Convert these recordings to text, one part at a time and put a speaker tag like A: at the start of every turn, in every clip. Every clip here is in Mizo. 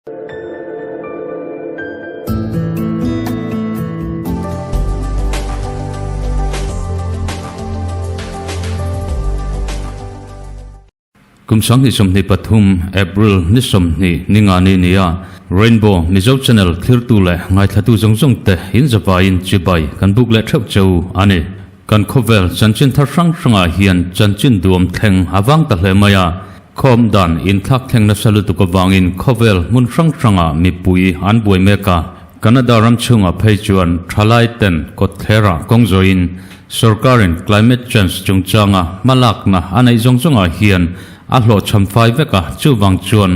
A: Kum 2023 April ni 20 ni nga ni nia Rainbow Mizo Channel thlirtu leh ngaithlatu zawng zawng te in zavaiin chibai kan buk leh theuh cheu a ni. Kan khawvel chanchin thar hrang hrangah hian chanchin duam thleng a vang ta hle mai a, khawm dan inthlak thleng nasa lutuk avangin khawvel hmun hrang hrangah mipui an buai mek a. Canada ram chhungah phei chuan thalai ten kawtthlerah kawng zawhin sorkarin climate change chungchanga hmalakna a neih zawng zawngah hian a hlawhchham fai vek a, chuvang chuan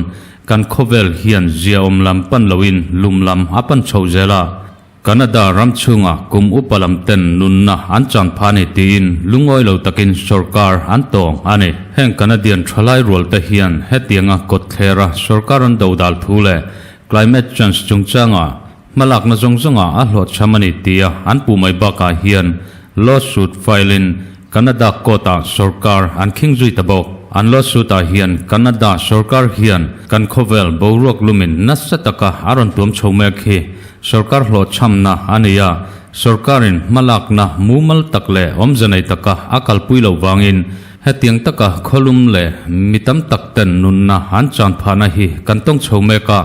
A: kan khawvel hian ziaawm lam pan loin lum lam a pan chho zel a. Canada ram chhunga kum upa lam ten nunna an chan pha ni tiin lungawi lo takin sorkar an tawng a ni. Heng Canadian thalai rual te hian hetianga kawtthlera sorkar an dodal thu leh climate change chungchanga hmalakna zawng zawnga a hlawhchham a ni tia an puh mai bakah hian lawsuit file in Canada court ah sorkar an khing zui ta bawk. An lawsuit ah hian Canada sorkar hian kan khawvel boruak lumin nasa taka a rawn tuam chho mek hi Sorkar hlawhchhamna a nei a, sorkarin hmalakna mumal tak leh awmze nei taka a kalpui loh vangin hetiang taka khawlum leh mi tam tak ten nunna an chan phahna hi kan tawng chho mek a,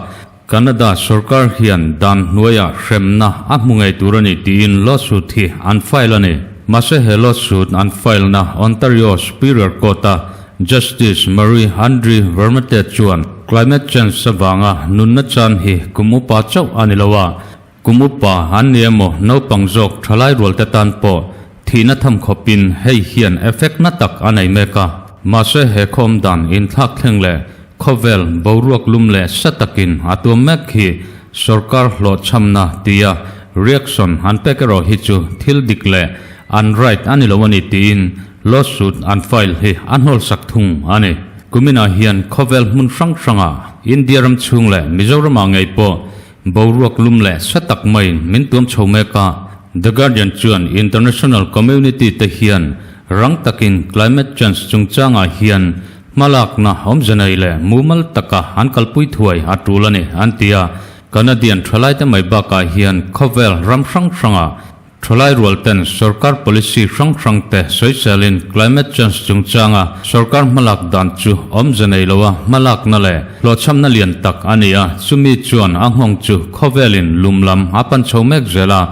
A: Canada sorkar hian dan hnuaiah hremna a hmu ngei tur a ni tiin lawsuit hi an file a ni. Mahse he lawsuit an file na Ontario Superior Court-a Justice Marie Andre Vermette chuan climate change avanga nunna chan hi kum upa chauh a ni lo a, kum upa an ni emaw naupang zawk thalai rualte tan pawh thihna tham khawpin hei hian effect na tak a nei mek a. Mahse he khawm dan inthlak thleng leh khawvel boruak lum leh sa takin a tuam mek hi sorkar hlawhchhamna tia reaction an pek erawh hi chu thil dik leh an right a ni lo a ni tiin Lawsuit an file hi a hnawlsak thung a ni. Kuminah hian khawvel hmun hrang hrangah India ram chhung leh Mizoramah ngei pawh boruak lum leh sa tak maiin min tuam chho mek a. The Guardian chuan international community te hian rang takin climate change chungchangah hian hmalakna awmze nei leh mumal taka an kalpui thuai a tul a ni an ti a. Canadian thalaite mai bakah hian khawvel ram hrang hrangah Thalai rual ten sorkar policy hrang hrang te sawiselin climate change chungchanga sorkar hmalak dan chu awmze nei loa hmalakna leh hlawhchhamna lian tak a ni a, chumi chuan a nghawng chu khawvelin lum lam a pan chho mek zel a,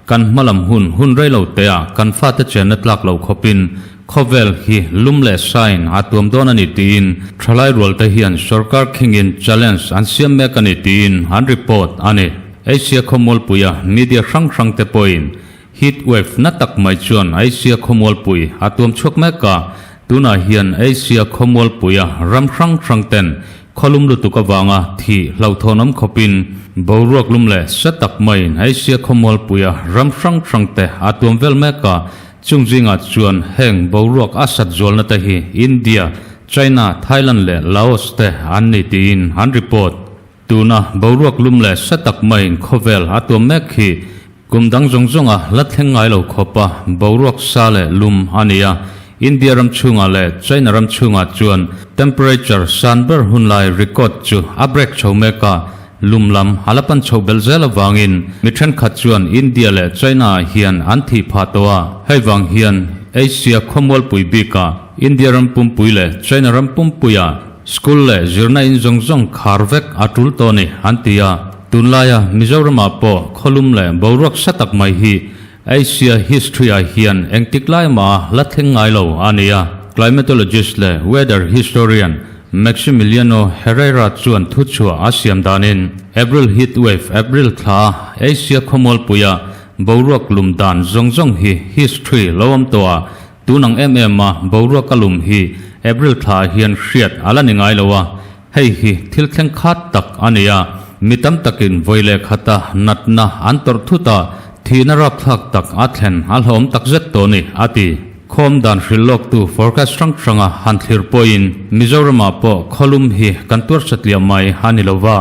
A: kan hmalam hun hun rei lo teah kan fate chenna tlak lo khawpin khawvel hi lum leh sain a tuam dawn a ni tiin thalai rual te hian sorkar khingin challenge an siam mek a ni tiin an report a ni. Asia khawmualpuia media hrang hrang te pawhin heat wave na tak mai chuan Asia khawmualpui a tuam chhuak mek a, tunah hian Asia khawmualpuia ram hrang hrang ten khawlum lutuk avanga thih hlauhthawnawm khawpin boruak lum leh sa tak maiin Asia khawmualpuia ram hrang hrang te a tuam vel mek a, chung zingah chuan heng boruak a sat zualna te hi India, China, Thailand leh Laos te an ni tiin an report. Tuna boruak lum leh sa tak maiin khawvel a tuam mek hi kum dang zawng zawnga la thleng ngai lo khawpa boruak sa leh lum a ni a. India ram chhungah leh China ram chhungah chuan temperature san ber hunlai record chu a break chho mek a, lum lam a la pan chho belh zel avangin mi thenkhat chuan India leh China ah hian an thih phah tawh a. Hei vang hian Asia khawmualpui bikah India ram pumpui leh China ram pumpuiah School leh zirna in zawng zawng khar vek a tul tawh a ni, an ti a. Tunlaia Mizoramah pawh khawlum leh boruak sa tak mai hi Asia history-ah hian engtik lai mah la thleng ngai lo a ni a. Climatologist leh weather historian Maximiliano Herrera chuan thuchhuah a siam danin April heat wave, April thla, Asia khawmualpuia boruak lum dan zawng zawng hi history lo awm tawh a, Tun ang em em a boruak a lum hi April thla ah hian hriat a la ni ngai lo a, hei hi thil thleng khat tak a ni a, mi tam takin vawi leh khata natna an tawrh thut a, thihna rapthlak tak a thlen a hlawm tak zet tawh ni, a ti. Khawm dan hrilh lawktu forecast hrang hranga han thlir pawhin Mizoramah pawh khawlum hi kan tuar satliah mai a ni lo va,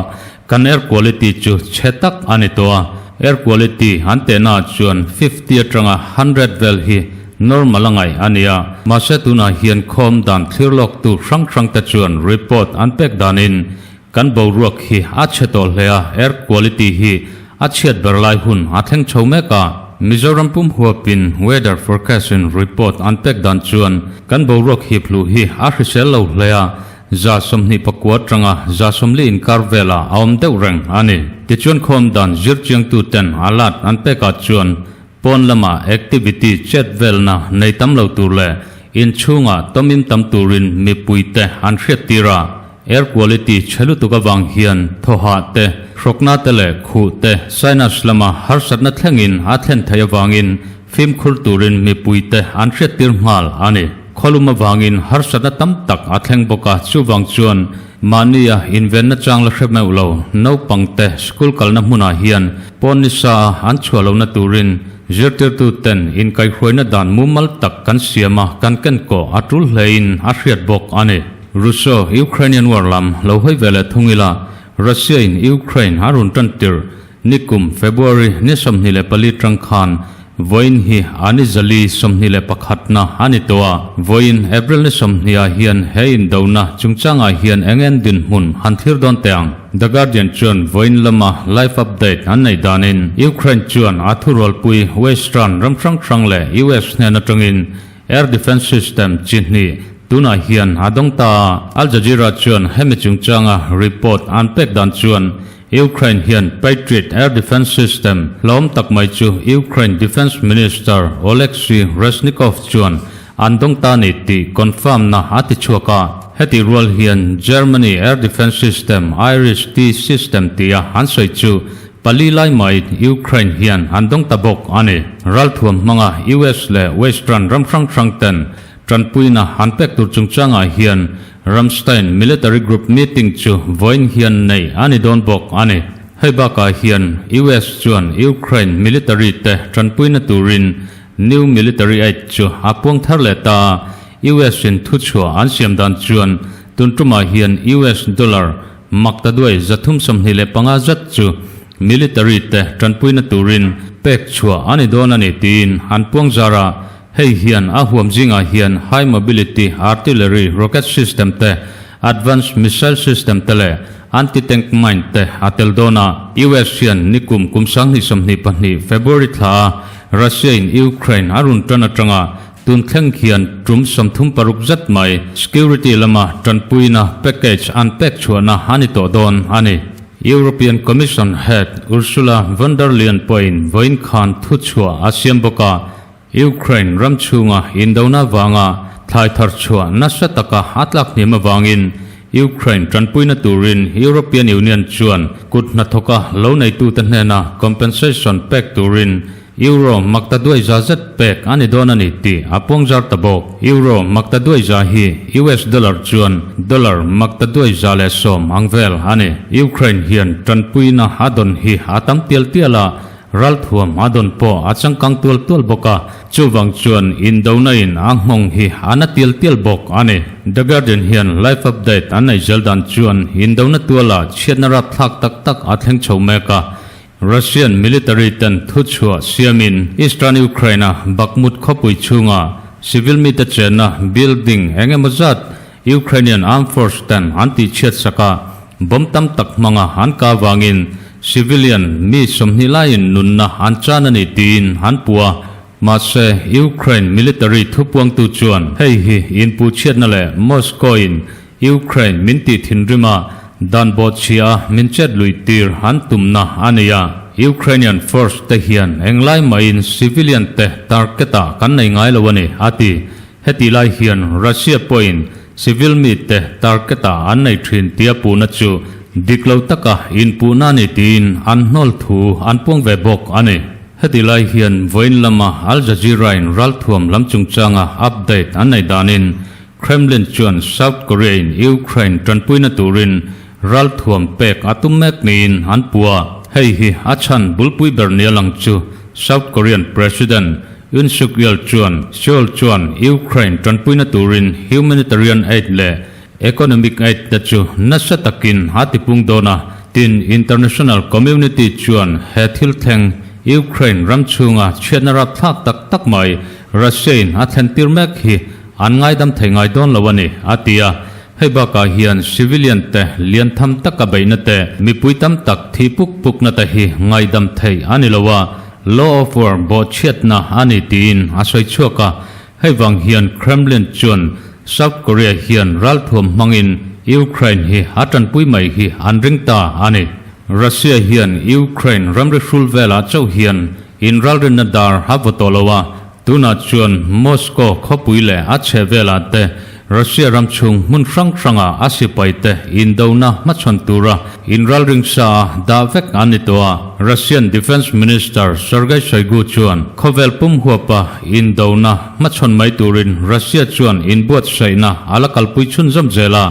A: kan air quality chu chhe tak a ni tawh a, air quality an tehnaah chuan 50 atanga 100 vel hi Normal a ngaih a nia, mahse tunah hian khawm dan thlir lawktu hrang hrang te chuan report an pek danin Kan boruak hi a chhe tawh hle a, air quality hi a chhiat ber lai hun a thleng chho mek a. Mizoram pum huapin weather forecast in report an pek dan chuan kan boruak hip hluh hi a hrisel lo hle a, 29% atanga 40% inkar velah a awm deuh reng a ni. Tichuan khawm dan zirchiangtu ten alert an pekah chuan Pawn lama activity chet velna nei tam lo tur leh inchhungah tawmim tam turin mipuite an hriattir a, air quality chhe lutuk avang hian thawhah te, hrawkna te leh khuh te sinus lama harsatna thlengin a thlen theih avangin fimkhur turin mipuite an hriattir nghal a ni. Khawlum avangin harsatna tam tak a thleng bawk a, chuvang chuan mahnia invenna chang la hre meuh lo naupangte school kalna hmunah hian Pawn nisa a an chhuah lohna turin zirtirtu ten inkaihhruaina dan mumal tak kan siam a, kan ken kawh a tul hlein a hriat bawk a ni. Russo-Ukrainian War lam lo hawi ve leh thung ila, Russia in Ukraine a rawn tan tirh nikum February ni 24 tang khan Vawiin hi a ni zali 21 na a ni tawh a, vawiin April ni 20 ah hian he indona chungchangah hian eng en dinhmun han thlir dawn teh ang? The Guardian chuan vawiin lama live update an neih danin Ukraine chuan a thurualpui Western ram hrang hrang leh US hnen atangin Air Defence System chi hnih tunah hian a dawng ta a. Al Jazeera chuan hemi chungchanga report an pek dan chuan Ukraine hian Patriot air defence system hlawm tak mai chu Ukraine Defence Minister Oleksiy Reznikov chuan an dawng ta ni tih confirm na a ti chhuak a. Heti rual hian Germany air defence system Iris-T system tia an sawi chu pali lai mai Ukraine hian an dawng ta bawk a ni. Ralthuam hmanga US leh Western ram hrang hrang ten Tanpuina an pek tur chungchangah hian Ramstein Military Group meeting chu vawiin hian nei a ni dawn bawk a ni. Hei bakah hian US chuan Ukraine military te tanpuina turin New Military Aid chu a puang thar leh ta a, US in thuchhuah an siam dan chuan tun tumah hian US dollar maktaduai 325 zat chu military te tanpuina turin pek chhuah a ni dawn a ni tiin an puang zar a. Hei hian a huam zingah hian high mobility artillery rocket system te, advanced missile system te leh anti-tank mine te a tel dawn a. US hian nikum kum 2022 February thla a Russia in Ukraine a run tan atanga tun thleng hian tum 36 zat mai security lama tanpuina package an pek chhuahna a ni tawh dawn a ni. European Commission head Ursula von der Leyen pawhin vawiin khan thuchhuah a siam bawk a. Ukraine ram chhunga indona vanga thlai thar chhuah nasa taka a tlak hniam avangin Ukraine tanpuina turin European Union chuan kut hnathawka lo neitute hnena compensation pek turin Euro maktaduai za zet pek a ni dawn a ni tih a puang zar ta bawk. Euro maktaduai za hi US dollar chuan dollar maktaduai 110 ang vel a ni. Ukraine hian tanpuina a dawn hi a tam tial tial a, Ralthuam a dawn pawh a changkang tual tual bawk a, chuvang chuan indona in a nghawng hi a na tial tial bawk a ni. The Guardian hian live update an nei zel dan chuan indona tuala chhiatna rapthlak tak tak a thleng chho mek a, Russian military ten thuchhuah siamin Eastern Ukraine-a Bakhmut khawpui chhunga civil mite chenna building eng emaw zat Ukrainian Armed Force ten an tihchhiat sak a, bomb tam tak hmanga an kah avangin civilian mi 20 laiin nunna an chan a ni tiin an puh a. Mahse, Ukraine military thupuangtu chuan hei hi inpuhchhiatna leh Moscow-in Ukraine min tih thinrim a, dan bawhchhia a min chet luih tir an tumna a ni a. Ukrainian force te hian englai mahin civilian te target-ah kan nei ngai lo a ni, a ti. Heti lai hian Russia pawhin civil mite target-ah an nei thin tia puhna chu dik lo taka inpuhna a ni tiin an hnawl thu an puang ve bawk a ni. Heti lai hian vawiin lama Al Jazeera-in ralthuam lam chungchanga update an nei danin Kremlin chuan South Korea-in Ukraine tanpuina turin ralthuam pek a tum mek niin an puh a. Hei hi a chhan bulpui ber nia lang chu South Korean President Yoon Suk Yeol chuan Seoul chuan Ukraine tanpuina turin humanitarian aid leh economic aid te chu nasa takin a tipung dawn a, tin international community chuan he thil thleng Ukraine ram chhunga chhiatna rapthlak tak tak mai Russia in a thlen tir mek hi an ngaidam thei ngai dawn lo a ni, a ti a. Hei bakah hian civilian te lian tham taka beihna te, mipui tam tak thih puk pukna te hi ngaihdam theih a ni lo a, law of war bawhchhiatna a ni tiin a sawi chhuak a. Hei vang hian Kremlin chuan South Korea hian ralthuam hmangin Ukraine hi a tanpui mai hi an ring ta a ni. Russia hian Ukraine ramri hrul velah chauh hian inralrinna dar a vaw tawh lo a, Tunah chuan Moscow khawpui leh a chhehvelah te Russia ram chhung hmun hrang hrangah a sipaite indona hmachhawn tura inralring sa a dah vek an ni tawh a. Russian Defence Minister Sergei Shoigu chuan khawvel pum huapa indona hmachhawn mai turin Russia chuan inbuatsaihna a la kalpui chhunzawm zel a,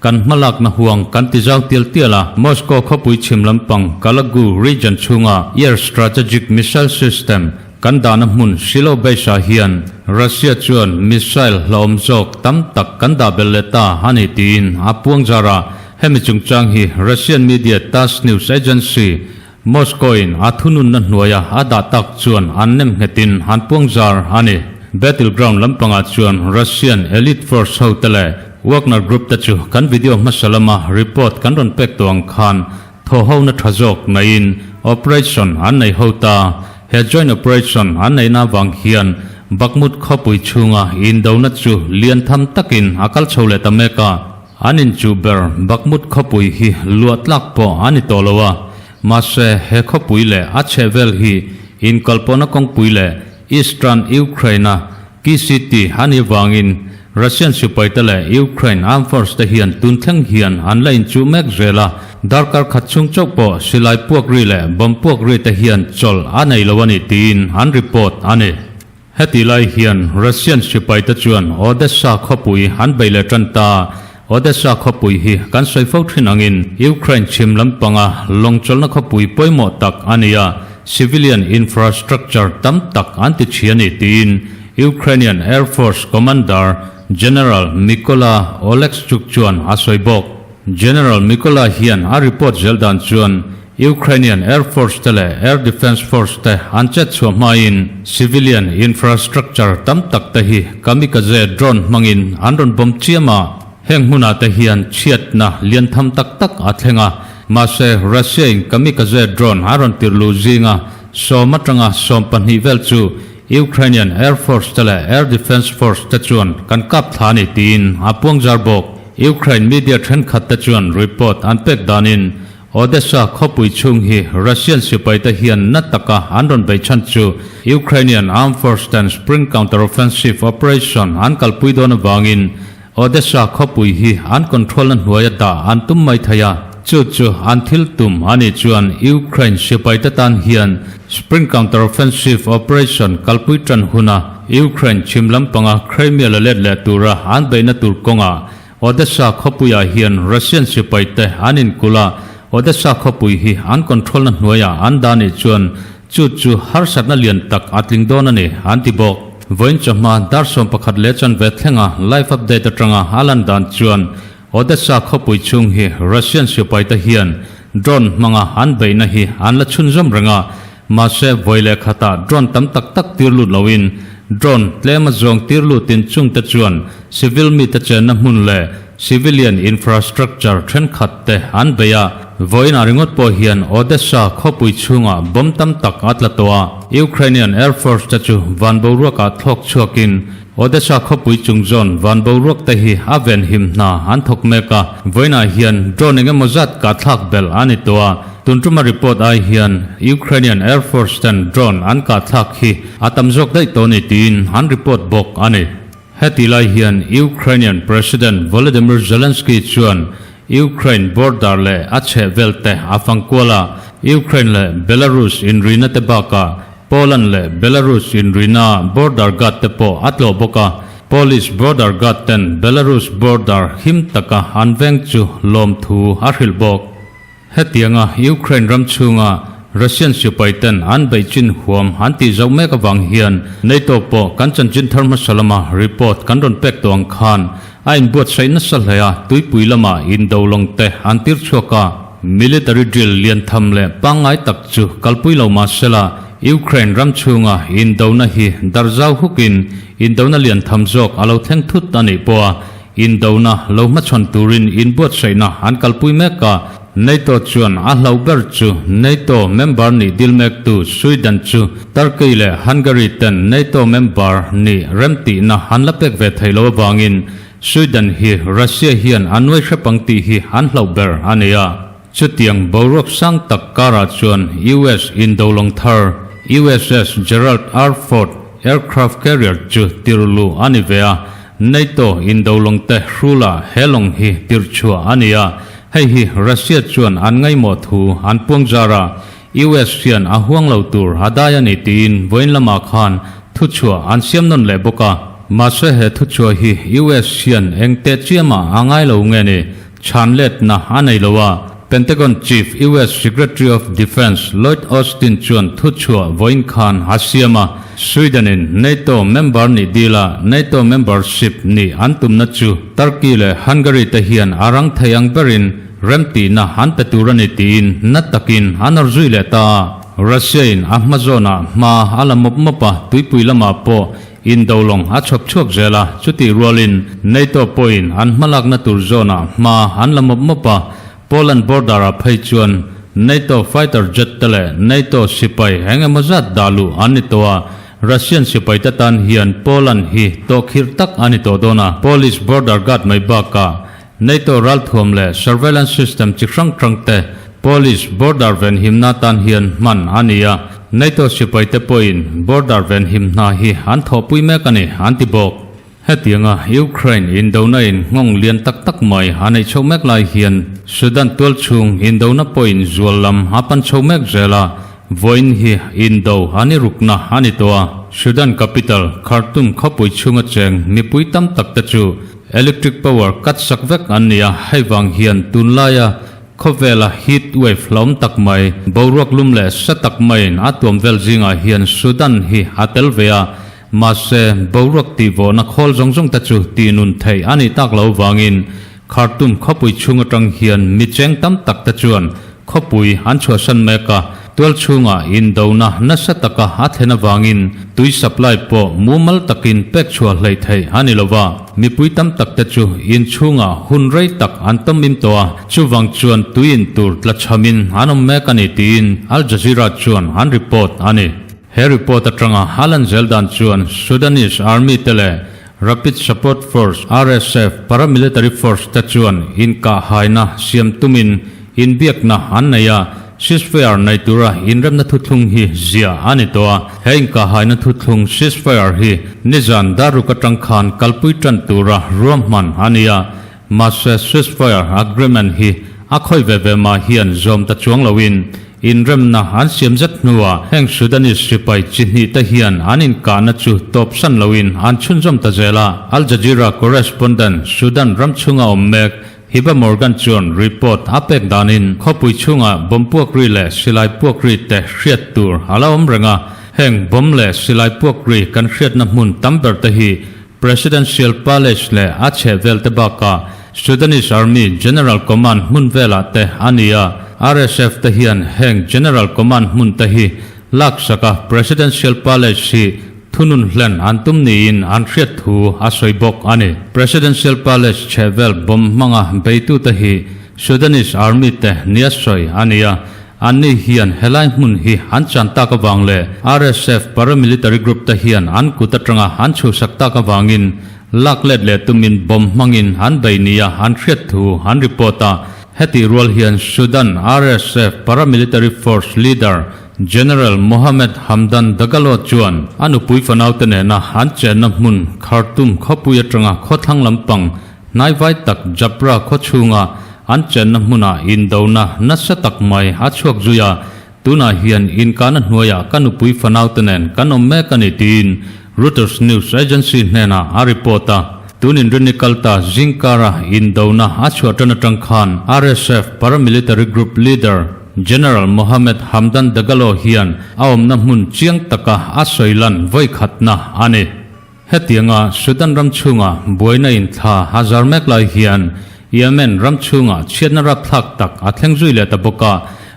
A: kan hmalakna huang kan ti zau tial tial a. Moscow khawpui chhim lampang Kalagu region chhunga Air Strategic Missile System Kan dahna hmun Silo Base-ah hian Russia chuan missile hlauhawm zawk tam tak kan dah belh leh ta a ni tiin a puang zar a. Hemi chungchang hi Russian media Tass news agency, Moscow-in a thununna hnuaia a dah tak chuan an nem nghetin an puang zar a ni. Battleground lampangah chuan Russian elite force hote leh Wagner Group te chu kan video hmasa lama report kan rawn pek tawh ang khan Thawhhona tha zawk naiin operation an nei ho ta. He joint operation an neihna avang hian Bakhmut khawpui chhunga indona chu lian tham takin a kal chho leh ta mek a. An inchuh ber Bakhmut khawpui hi luah tlak pawh a ni tawh lo a. Mahse he khawpui leh a chhehvel hi inkalpawhna kawngpui leh Eastern Ukraine-a Key City a nih vangin Russian sipaite leh Ukraine Armed Force te hian tun thleng hian an la inchuh mek zel a, darkar khat chhung chauh pawh silai puak ri leh bomb puak ri te hian chawlh a nei lo a ni tiin an report a ni. Heti lai hian Russian sipaite chuan Odessa khawpui an bei leh tan ta. Odessa khawpui hi kan sawi fo thin angin Ukraine chhim lampanga lawng chawlhna khawpui pawimawh tak a ni a, civilian infrastructure tam tak an ti chhi a ni tiin Ukrainian Air Force Commander General Mykola Olekschuk chuan a sawi bawk. General Mykola hian a report zel dan chuan Ukrainian Air Force te leh Air Defense Force te an chet chhuah hmain civilian infrastructure tam tak te hi kamikaze drone hmangin an rawn bawm chiam a, heng hmunah te hian chhiatna lian tham tak tak a thleng a, mahse Russia in kamikaze drone a rawn tirh luh zinga sawm atanga 12 vel chu Ukrainian Air Force te leh Air Defense Force te chuan kan kap thla a ni tiin a puangzar bawk. Ukraine media thenkhat te chuan report an pek danin Odessa khawpui chhung hi Russian sipaite hian na taka an rawn beih chhan chu Ukrainian Armed Force ten Spring Counteroffensive Operation an kalpui dawn avangin Odessa khawpui hi an control-na hnuaia dah an tum mai thei a. Chu chu an thil tum a nih chuan Ukraine sipaite tan hian Spring Counteroffensive Operation kalpui tan huna Ukraine chhim lampanga Crimea la let leh tura an beihna tur kawngah Odessa khawpuiah hian Russian sipaite an inkulh a, Odessa khawpui hi an control-na hnuaiah an dah nih chuan chu chu harsatna lian tak a tling dawn a ni, an ti bawk. Vawiin chawhma dar 11 leh chanve thlenga live update atanga a lan dan chuan Odessa khawpui chhung hi Russian sipaite hian drone hmanga an beihna hi an la chhunzawm reng a, mahse vawi leh khatah drone tam tak tak tir lut loin drone tlem a zawng tir lutin chungte chuan Civil mite chenna hmun leh civilian infrastructure thenkhat te an bei a, vawiinah ringawt pawh hian Odessa khawpui chhungah bomb tam tak a tla tawh a. Ukrainian Air Force te chu van boruakah thlawk chhuakin Odessa khawpui chung zawn van boruak te hi a venhim hna an thawk mek a, vawiinah hian drone eng emaw zat kahthlak belh a ni tawh a. Tun tuma report ai hian Ukrainian Air Force ten drone an kahthlak hi a tam zawk daih tawh ni tiin an report bawk a ni. Heti lai hian Ukrainian President Volodymyr Zelensky chuan Ukraine border leh a chhehvel te a fang kual a, Ukraine leh Belarus inrina te bakah Poland leh Belarus inrina border guard te pawh a tlawh bawk a, Polish border guard ten Belarus border him taka an veng chu lawmthu a hrilh bawk. Hetianga Ukraine ram chhunga Russian sipai ten an beih chin huam an tih zauh mek avang hian NATO pawh kan chanchin thar hmasa lama report kan rawn pek tawh ang khan a inbuatsaih nasa hle a, tuipui lama indo lawng te an tir chhuak a. Military drill lian tham leh pangngai tak chu kalpui lo mah sela Ukraine ram chhunga indona hi dar zau hukin indona lian tham zawk a lo thleng thut a nih pawh a. Indona lo hmachhawn turin inbuatsaihna an kalpui mek a, NATO chuan a hlauh ber chu NATO member nih dil mektu Sweden chu Turkey leh Hungary ten NATO member nih remtihna an la pek ve theih loh avangin Sweden hi Russia hian a nuai hrep ang tih hi an hlauh ber a ni a. Chutiang boruak sang tak karah chuan US indolawng thar USS Gerald R. Ford aircraft carrier chu tirhluh a ni ve a, NATO indolawng te hrula he lawng hi tirhchhuah a ni a, hei hi Russia chuan an ngaihmawh thu an puang zar a, US hian a huang lo tur a dai a ni tiin vawiin lamah khan thuchhuah an siam nawn leh bawk a. Mahse he thuchhuah hi US hian eng teh chiamah a ngai lo nge ni? Chhan letna a nei lo a, Pentagon Chief US Secretary of Defence Lloyd Austin chuan thuchhuah vawiin khan a siam a, Sweden in NATO member nih dila NATO membership nih an tumna chu Turkey leh Hungary te hian a rang thei ang berin remtihna an pe tur a ni tiin na takin an awr zui leh ta a. Russia in a hma zawnah hma a la mawp mawp a, tuipui lamah pawh Indolawng a chhawp chhuak zel a, chutih rualin NATO pawhin an hmalakna tur zawnah hma an la mawp mawp a, Poland border-ah phei chuan NATO fighter jet te leh NATO sipai eng emaw zat dah luh an ni tawh a, Russian sipai te tan hian Poland hi tawhkhirh tak a ni tawh dawn a, Polish border guard mai bakah NATO ralthuam leh surveillance system chi hrang hrang te Polish border venhimna tan hian hman a ni a, NATO sipai te pawhin border venhim hna hi an thawhpui mek a ni, an ti bawk. Hetianga Ukraine indona in nghawng lian tak tak mai a neih chhoh mek lai hian Sudan tualchhung indona pawhin zual lam a pan chho mek zel a, vawiin hi indo a ni rukna a ni tawh a. Sudan capital Khartoum khawpui chhunga cheng mipui tam tak te chu Electric power cut sak vek an ni a, hei vang hian tunlaia khawvela heat wave hlawm tak mai, boruak lum leh sa tak maiin a tuam vel zingah hian Sudan hi a tel ve a, mahse boruak tihvawhna khawl zawng zawng te chu tihnun theih a nih tak lo vangin Khartoum khawpui chhung atang hian mi cheng tam tak te chuan Khawpui an chhuahsan mek a, tual chhungah indona nasa taka a thlen avangin tui supply pawh mumal takin pek chhuah hleih theih a ni lova, mipui tam tak te chu inchhungah hun rei tak an tawmim tawh a, chuvang chuan tui in tur tlachhamin an awm mek a ni tiin Al Jazeera chuan an report a ni. He report atanga a lan zel dan chuan Sudanese Army te leh Rapid Support Force, RSF, paramilitary force te chuan inkahhaina siam tumin inbiakna an nei a, ceasefire nei tura inremna thuthlung hi ziah a ni tawh a. He inkahhaina thuthlung, ceasefire, hi nizan daruk atang khan kalpui tan tura ruahman a ni a, mahse ceasefire agreement hi a khawi ve ve mah hian zawm ta chuang loin Inremna an siam zet hnuah heng Sudanese sipai chi hnih te hian an inkahna chu tawpsan loin an chhunzawm ta zel a. Al Jazeera correspondent Sudan ram chhunga awm mek Hiba Morgan chuan report a pek danin khawpui chhungah bomb puak ri leh silai puak ri te hriat tur a la awm reng a. Heng bomb leh silai puak ri kan hriatna hmun tam ber te hi Presidential Palace leh a chhehvel te bakah Sudanese Army General Command hmun velah te a ni a, RSF te hian heng General Command hmun te hi laksak a Presidential Palace hi thunun hlen an tum niin an hriat thu a sawi bawk a ni. Presidential Palace chhehvel bomb hmanga beitute hi Sudanese Army te nia sawi a ni a, Anni hian helai hmun hi an chan tak avang leh RSF paramilitary group te hian an kut atanga an chhuhsak tak avangin lak let leh tumin bomb hmangin an bei nia an hriat thu an report a. Hetih rual hian Sudan RSF paramilitary force leader General Mohamed Hamdan Dagalo chuan a nupui fanaute nena an chenna hmun Khartoum khawpui atanga khawthlang lampang Hnaivai tak Jabra khaw chhunga an chenna hmunah indona nasa tak mai a chhuak zui a, tunah hian inkahna hnuaiah ka nupui fanaute nen kan awm mek a ni tiin Reuters news agency hnenah a report a. Tun inrinni kalta zingkara indona a chhuah tan atang khan RSF paramilitary group leader General Mohamed Hamdan Dagalo hian a awmna hmun chiang taka a sawi lan vawikhatna a ni. Hetianga Sudan ram chhunga buaina inthla a zar mek lai hian Yemen ram chhunga chhiatna rapthlak tak a thleng zui leh ta bawk a,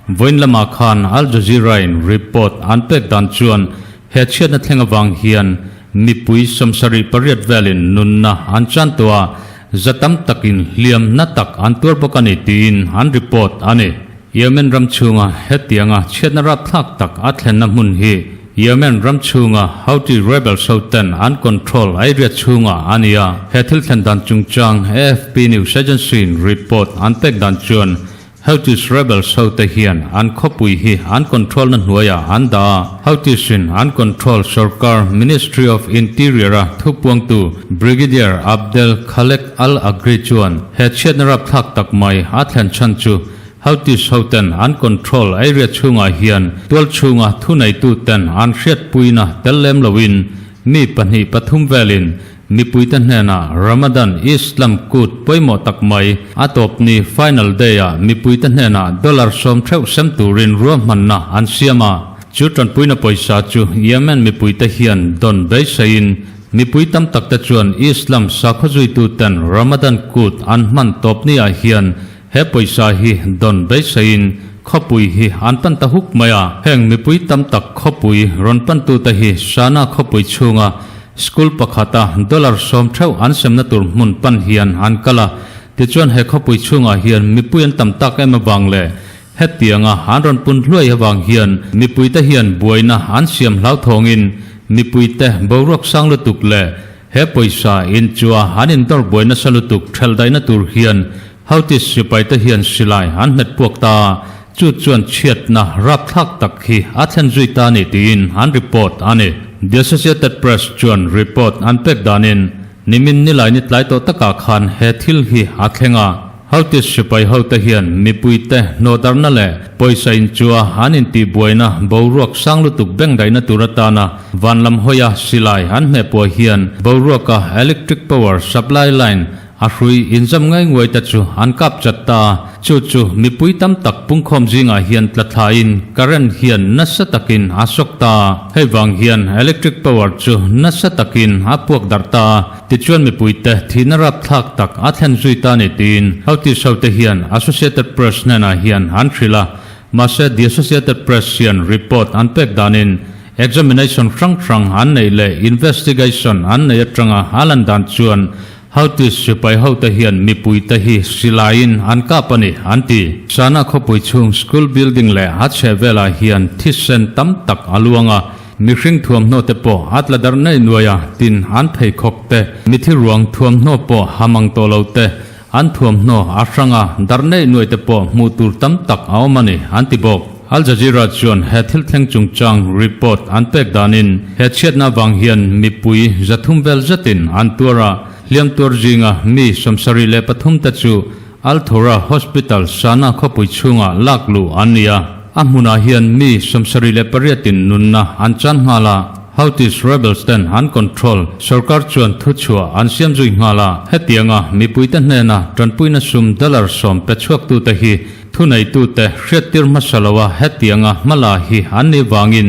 A: vawiin lamah khan Al Jazeera-in report an pek dan chuan he chhiatna thleng avang hian mipui 78 velin nunna an chan tawh a. Za tam takin hliam na tak an tuar bawk a ni tiin an report a ni. Yemen ram chhunga hetianga chhiatna rapthlak tak a thlenna hmun hi Yemen ram chhunga Houthi rebels ho ten an control area chhunga a ni a. He thil thlen dan chungchang AFP news agency in report an pek dan chuan Houthis rebels ho te hian an khawpui hi an control na hnuaiah an dah a. Houthis in an control sorkar Ministry of Interior a thupuangtu Brigadier Abdel Khalek Al-Agri chuan he chhiatna rapthlak tak mai a thlen chhan chu Houthis ho ten an control area chhungah hian tual chhunga thuneitu ten an hriatpuina tel lem loin mi pahnih pathum velin Mipuite hnenah Ramadan Islam kut pawimawh tak mai a tawpni final day-ah mipuite hnenah dollar sawm theuh sem turin ruahmanna an siam a. Chu tanpuina pawisa chu Yemen mipuite hian dawn beiseiin mipui tam takte chuan Islam sakhaw zuituten Ramadan kut an hman tawpniah hian he pawisa hi dawn beiseiin khawpui hi an pan ta huk mai a. Heng mipui tam tak khawpui rawn pantute hi Sana khawpui chhunga School pakhata dollar sawm theuh an semna tur hmun pan hian an kal a, tichuan he khawpui chhungah hian mipui an tam tak em avang leh hetianga an rawn pun hluai avang hian mipuite hian buaina an siam hlauthawngin mipuite boruak sang lutuk leh he pawisa inchua an indawr buai nasa lutuk thelh daihna tur hian Houthis sipaite hian silai an hmet puak ta a, chu chuan chhiatna rapthlak tak hi a thlen zui ta a ni tiin an report a ni. The Associated Press chuan report an pek danin nimin nilai ni tlai tawh takah khan he thil hi a thleng a. Houthis sipai hote hian mipuite hnawhdarhna leh pawisa inchua an intihbuaina boruak sang lutuk bengdaihna tur atana van lam hawia silai an hmehpuah hian boruaka electric power supply line A hrui inzam ngai nguai te chu an kap chat ta a, chu chu mipui tam tak pungkhawm zingah hian tla thlain current hian nasa takin a sawk ta a, hei vang hian electric power chu nasa takin a puak darh ta a, tichuan mipuite thihna rapthlak tak a thlen zui ta ni tiin Houthis hote hian Associated Press hnenah hian an hrilh a, mahse The Associated Press hian report an pek danin examination hrang hrang an neih leh investigation an neih atanga a lan dan chuan Houthis sipai hote hian mipuite hi silaiin an kap a ni, an ti. Sana khawpui chhung school building leh a chhehvelah hian thisen tam tak a luang a, mihring thuamhnaw te pawh a tla darh nei nuai a, tin an pheikhawk te, mithi ruang thuamhnaw pawh ha mang tawh lo te, an thuamhnaw a hrang a, darh nei nuai te pawh hmuh tur tam tak a awm a ni, an ti bawk. Al Jazeera chuan he thil thleng chungchang report an pek danin he chhiatna vang hian mipui 300 vel zetin an tuar a, hliam tuar zinga mi 73 te chu Al Thawra Hospital Sana khawpui chhungah lak luh an ni a. A hmunah hian mi 78 in nunna an chan nghal a, Houthis rebels ten an control sorkar chuan thuchhuah an siam zui nghal a, hetianga mipuite hnena tanpuina sum dollar 10 pe chhuaktute hi Thuneitute hriattir hmasa loa hetianga hmala hi an nih vangin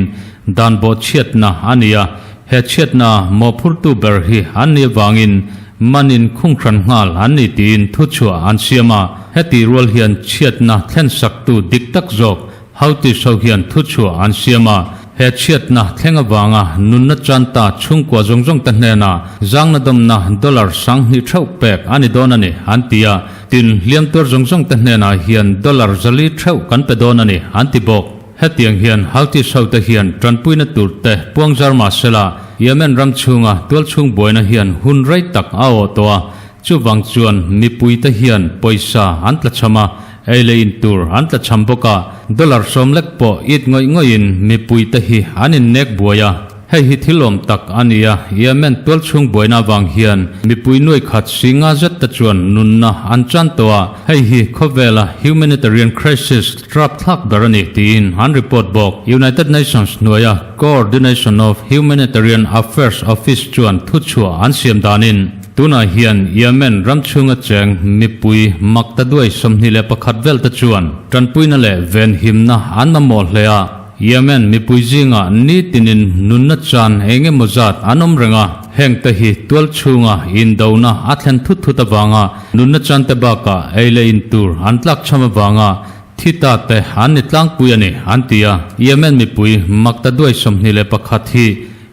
A: dan bawh chhiatna a ni a, he chhiatna mawhphurtu ber hi an nih vangin manin khunghran nghal an ni tiin thuchhuah an siam a, hetih rual hian chhiatna thlensaktu dik tak zawk Houthis ho hian thuchhuah an siam a, he chhiatna thleng avanga nunna chanta chhungkua zawng zawng te hnenah zangna dawmna dollar 2000 theuh pek a ni dawn a ni an ti a. Tin, hliam tuar zawng zawng te hnenah hian dollar 400 theuh kan pe dawn a ni, an ti bawk. Hetiang hian Houthis hote hian tanpuina tur te puang zar mah sela, Yemen ram chhunga tualchhung buaina hian hun rei tak a awh tawh a, chuvang chuan mipui te hian pawisa an tlachham a, ei leh in tur an tlachham bawk a, dollar 10 lek pawh it ngawih ngawihin mipui te hi an innek buai a. Hei hi thil awm tak a ni a, Yemen tualchhung buaina avang hian mipui nuai khat si nga zet te chuan nunna an chan tawh a, hei hi khawvela humanitarian crisis rapthlak ber a ni tiin an report bawk. United Nations hnuaia Coordination of Humanitarian Affairs Office chuan thuchhuah an siam danin tunah hian Yemen ram chhunga cheng mipui mak ta duai 21 vel te chuan tanpuina leh venhimna an mamawh hle a, Yemen mipui zingah nitinin nunna chan eng emaw zat an awm reng a, heng te hi tual chhunga indona a thlen thut thut avanga nunna chan te bakah ei leh in tur an tlak chham avanga thi ta te an ni tlangpui a ni, an ti a. Yemen mipui makta duai 21 hi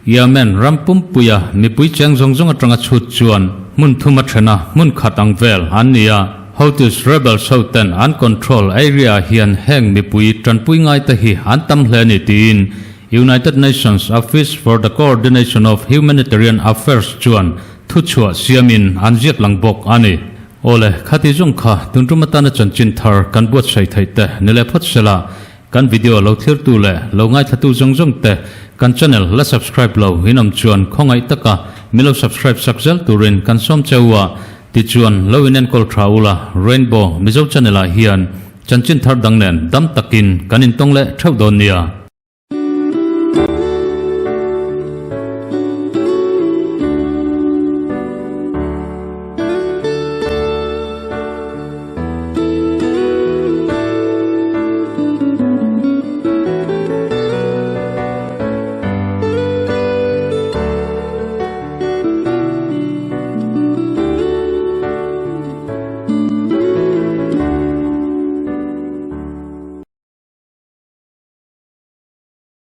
A: Yemen ram pumpuia mipui cheng zawng zawng atanga chhut chuan. hmun thuma thena hmun khat ang vel an ni a. Houthis rebels ho ten an control area ah hian heng mipui tanpui ngai te hi an tam hle a ni tiin United Nations Office for the Coordination of Humanitarian Affairs chuan thuchhuah siamin an ziak lang bawk a ni. Awle, khati zawng kha tun tum atana chanchin thar kan buatsaih theih te ni leh phawt sela, kan video lo thlirtu leh lo ngaithlatu zawng zawng te kan channel la subscribe lo in awm chuan khawngaih taka mi lo subscribe sak zel turin kan sawm cheu a, tichuan lo in enkawl tha ula Rainbow Mizo channel ah hian chanchin thar dang nen dam takin kan intawng leh theuh dawn nia.